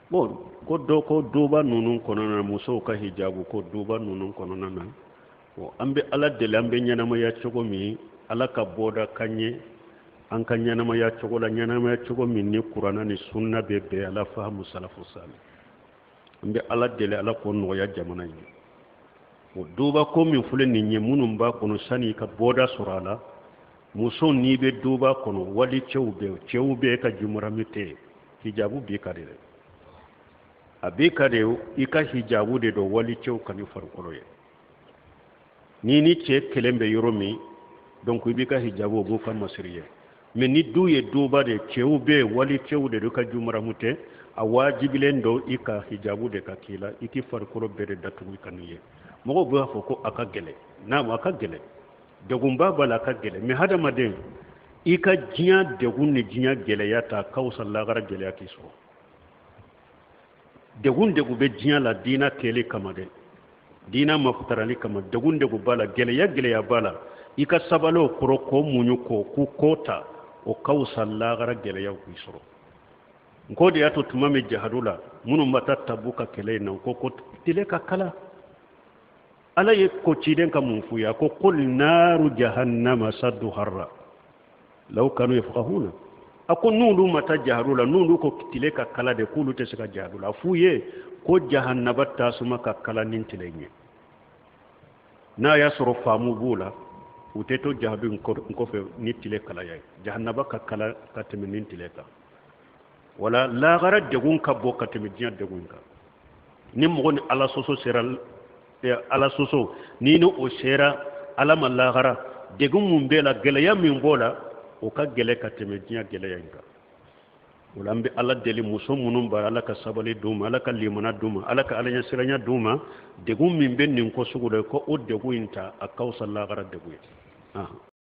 Bon, ko dɔ ko duba ninnu kɔnɔna na, musow ka hijabu ko duba ninnu kɔnɔna na. Bon, an bɛ Ala deli, an bɛ ɲɛnamaya cogo min, Ala ka bɔda k'an ye an ka ɲɛnamaya cogo la, ɲɛnamaya cogo min ni Kuranna ni sunna bɛ bɛn, ala fahamu salafu sali. An bɛ Ala deli, Ala k'o nɔgɔya jamana ye. O duba ko min filɛ nin ye, minnu b'a kɔnɔ, sani i ka bɔda sɔrɔ a la, muso n'i bɛ duba kɔnɔ, wali cɛw bɛ, cɛw bɛ ka jumaramu tɛ, hijabu b'i kan de dɛ, a b'i kan de, i ka hijabu de don wali cɛw kan'i farikolo ye. N'i ni cɛ kelen bɛ yɔrɔ min, donc i b'i ka hijabu, o b'u ka masiri ye. Mais ni du ye duba de, cɛw bɛ yen, wali cɛw de don, ka jumaramu tɛ, a wajibilen don i ka hijabu de ka k'i la, i k'i farikolo bɛɛ de datugu, i kan'i ye. Mɔgɔw b'a fɔ ko a ka gɛlɛn. Naam, a ka gɛlɛn, degunba b'a la, a ka gɛlɛn. Mais hadamaden, i ka diɲɛ degun ni diɲɛ gɛlɛya ta ka fisa lagara gɛlɛya k'i sɔrɔ. Degun degun bɛ diɲɛ la diina kɛli kama dɛ, diina mafutarali kama, degun degun b'a la, gɛlɛya gɛlɛya b'a la, i ka sabali o kɔrɔ, k'o muɲu, k'o k'u ko ta, o ka fisa lagara gɛlɛyaw k'i sɔrɔ. N ko de y'a to tuma min jahadu la, minnu ma taa Tabuka kɛlɛ in na, ko tile ka kala. Ala ye ko ciden ka mun f'u ye? A ko: qul naru jahannama ashaddu harra law kanu yafqahuna. A ko n'olu ma taa jahadu la, n'olu ko tile ka kala de, k'olu tɛ se ka jahadu la, a f'u ye ko jahannaba tasuma ka kala ni tile ɲɛ. N'a y'a sɔrɔ faamu b'u la, u tɛ to jahadu in kɔfɛ ni tile kalaya ye. Jahannaba ka kala ka tɛmɛ ni tile kan. Wala lagara degun ka bon ka tɛmɛ diɲɛ degun kan. Ni mɔgɔ ni Ala sɔsɔ sera, Ala sɔsɔ ni o sera Ala ma lagara, degun mun b'e la, gɛlɛya min b'o la, o ka gɛlɛ ka tɛmɛ diɲɛ gɛlɛya in kan. O la an bɛ Ala deli, muso minnu b'a, Ala ka sabali d'u ma, Ala ka limana d'u ma, Ala ka alaɲɛsiranya d'u ma. Degun min bɛ nin ko sugu la, ko o degun in ta, a ka fisa lagara degun ye.